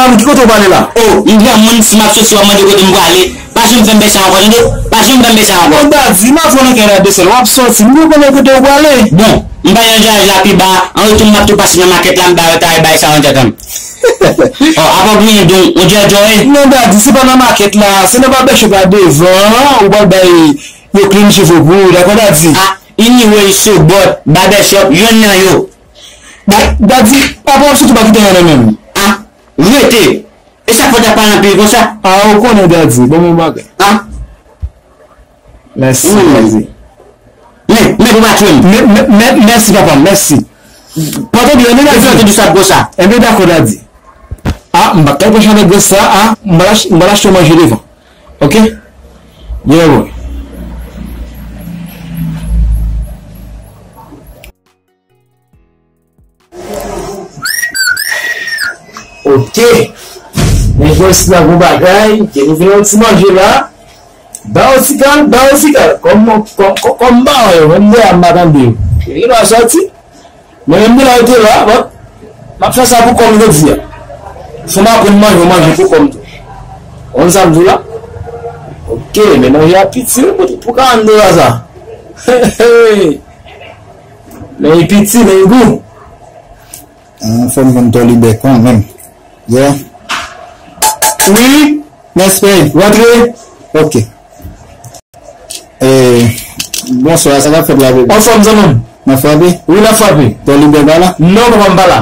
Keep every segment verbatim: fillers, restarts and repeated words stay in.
Madanm, ki kote w prale la? O, m granmoun, si m ap soti, w ap mande kote m prale. Pa janm fè m fè sa ankò, tande? Pa janm fè m fè sa ankò. Bon, Daddy, m ap fè nan kè la de sèl. W ap sòti, m gon konnen kote w prale. Bon, m pral nan garaj la pi ba. An retou, m ap tou pase nan makèt la, m ba yo ta bay sa nan tèt an. O, apa w gen don, on djèdjò, wi. Non, Daddy, se pa nan makèt la, se nan babèchòp la devan, ou pral bay yo klin cheve pou ou, dakò, Daddy? A, anyway, so but, babèchòp, yonn nan yo. Da-, Daddy, apa w ap soti w pa kite anyen nan men m? A, rete. E sa k fè w t ap pale anpil konsa? A, ou konnen, Daddy, ban m yon bagay. A? Mèsi, Daddy. Men, men pou pa tchwe m. Men, men, men, mèsi, papa m, mèsi. Pòte byen, men, Daddy. Depi w tande sa gwo sa. Enben, dakò, Daddy. A, m pa t pral pran chalè gwo sa, a, m pral ach-, m pral achte yon manje devan. Oke? Yeah, boy. Oke. Men jwès la gon bagay, ke nou vin yon ti manje la. Ba yo ti kal, ba yo ti kal. Kòm, kòm, kòm, kòm ba yo, menm dèyè a m pa tande yo. Yo gen dwa sòti. Men menm de la yo te la, bon. M ap fè sa pou kò m jodi a. Fò m aprann manje, manje pou kò m tou. Konn sa m di w la? Oke, men manje a piti, wi, pou, pou karant dola sa. Hey, hey. Men li piti, men li gou. An, fò m jwenn Tòlibè kanmenm. Yeah. Wi. Mèsi. Rantre. Oke. Eh, bonswa, sa k ap fèt la, bebe? Anfòm, zanmi m. Nan frape? Wi, nan frape. Tòlibè pa la? Non, papa m pa la.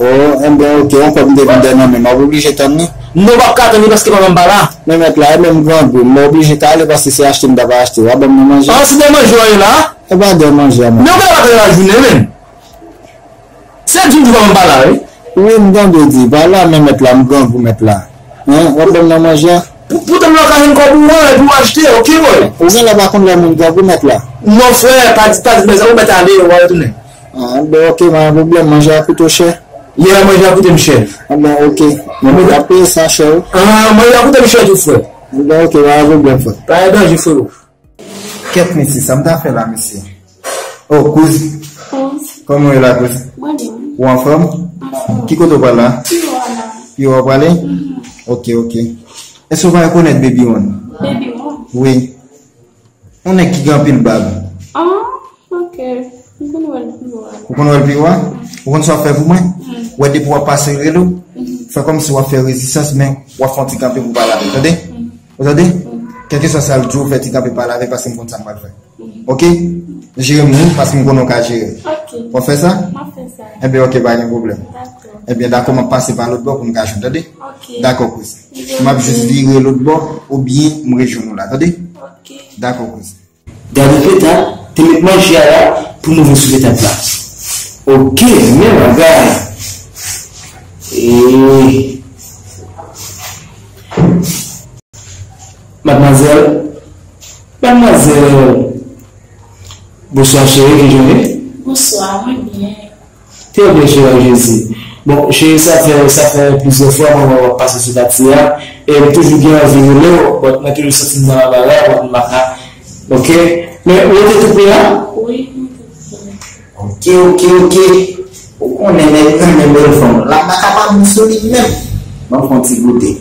O, enben, oke, yon kòb m te vin dèyè nan men m, m ap oblije tann li. Non, w p ap ka tann li paske papa m pa la. Men mèt la, e menm grangou, m oblije ta ale paske se achte m ta va achte. W a ban m nan manje? An, se dèyè manje w ye la? E pa dèyè manje a, men. Men w genlè pa tann lajounen, menm. Se di w di papa m pa la, wi. Wi, m tande w di pa la, men mèt la, m grangou mèt la. Hen, w ap ban m nan manje a? Pou, poutan lè w ka jwenn kòb ou an, epi w achte, oke, bòy. Ou genlè pa konn lè moun grangou mèt la. Non, frè, pa di, pa di bagay sa, ou mèt ale, w a retounen. A, bon, oke, pa gen pwoblèm, manje a koute w chè? Yeah, manje a koute m chè. A, bon, oke. Bon, w ap peye sa chè, wi. A, manje a koute m chè tou, frè. A, bon, oke, pa gen pwoblèm, frè. Pa gen danje, frero. Kèt, mesye, sa m ta fè la, mesye? O, kouz. Kouz. Kòman w ye la, kouz? Mwen byen. Ou anfòm? Anfòm. Ki kote w pral la? Pi wo a la. Pi wo w prale? Mhm. Oke, oke. Èske w pa rekonèt Baby One? Baby One? Wi. Yon nèg ki gen anpil bab. Ah, oke. M konn wè l pi wo a. Ou konn wè l pi wo a? Mhm. Ou konn sa w ap fè pou mwen? Mhm. Wè depi w ap pase rele w, mhm, fè kòmsi w ap fè rezistans, men w ap fè yon ti kanpe pou w pale avè l, tande? Mhm. Ou tande? Kèlkeswa sa l di w, fè ti kanpe pale avè l paske m konn sa m pral fè. Mhm. Oke? Jere moun paske m konnen w ka jere. Oke. W ap fè sa? M ap fè sa. Enben, oke, pa gen pwoblèm. Dakò. Enben, dakò, m ap pase pa lòt bò pou n ka jwenn, tande? Oke. Dakò, kouz. M ap jis vire lòt bò oubyen m rejwenn ou la, tande? Oke. Dakò, kouz. Gade peta, te met manje a la pou nou vin sou peta la. Oke, men bagay. E, madmwazèl, madmwazèl, bonswa cheri, kijan w ye? Bonswa, mwen byen. Trè byen, cheri, ak Jezi. Bon, cheri, sa fè, sa fè plizyè fwa mwen wè w ap pase sou pati a. E m toujou gen anvi rele w, but mwen toujou santi m nan anbara, but m pa ka. Oke? Men ou rete tou pre a? Wi, mwen rete tou pre. Oke, oke, oke. Ou konnen nèg renmen bèl fanm. L ap pa kapab sou li menm. Ban m fè yon ti goute.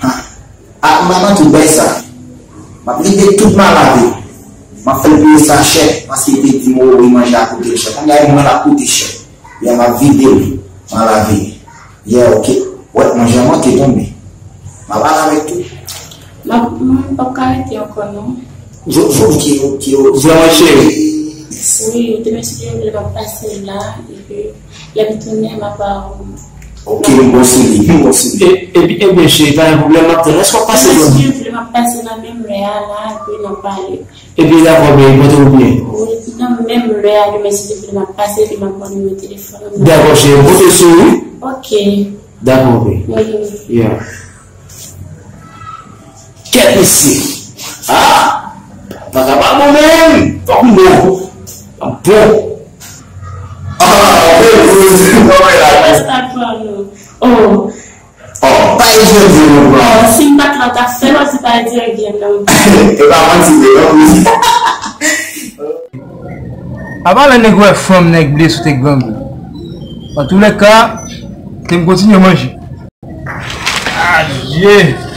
Ha. A, m pa nan tout bay sa. M ap vide tout, m a lave. M ap fè l peye sa chè, paske li te di m, o, wi, manje a koute l chè. Kounye a, mwen, l ap koute chè. Yè, m ap vide l, m a lave. Yè, oke. Wè, manje a manke tonbe. M a pale avèk tou. M ap, m p ap ka rete ankò, non. Vo-, vo-, oke, oke, oke. Vrèman, cheri. Wi, demen si Dye vle, m ap pase la, epi lè m tounen, m ap ba ou. Oke, m bon sou li, m bon sou li. E, epi, ebyen, cheri, pa gen pwoblèm, m ap tann. Èske w ap pase jodi? Demen si Dye vle, m ap pase nan menm lè a la, epi n ap pale. Ebyen, dakò, bebe, pote w byen. Wi, nan menm lè a, demen si Dye vle, m ap pase, epi m ap ba w nimewo telefòn. Dakò, cheri, pote w sou ou. Oke. Dakò, bebe. Mhm. Yeah. Kèt mesye. Ah! Papa pa bon menm. Fòk m bon. M bon. Ah, men, men, men, men, men, men. Rasta pran nou. Oh. Oh, pa Eddie Hervieux non, bro. Oh, si m pa t la, w t ap fè l, w di pa Eddie Hervieux non. E pa manti vre non, wi. Apa lè nèg wè fanm nèg blese ou te grangou. Antoulèka, ke m kontinye manje. Adye!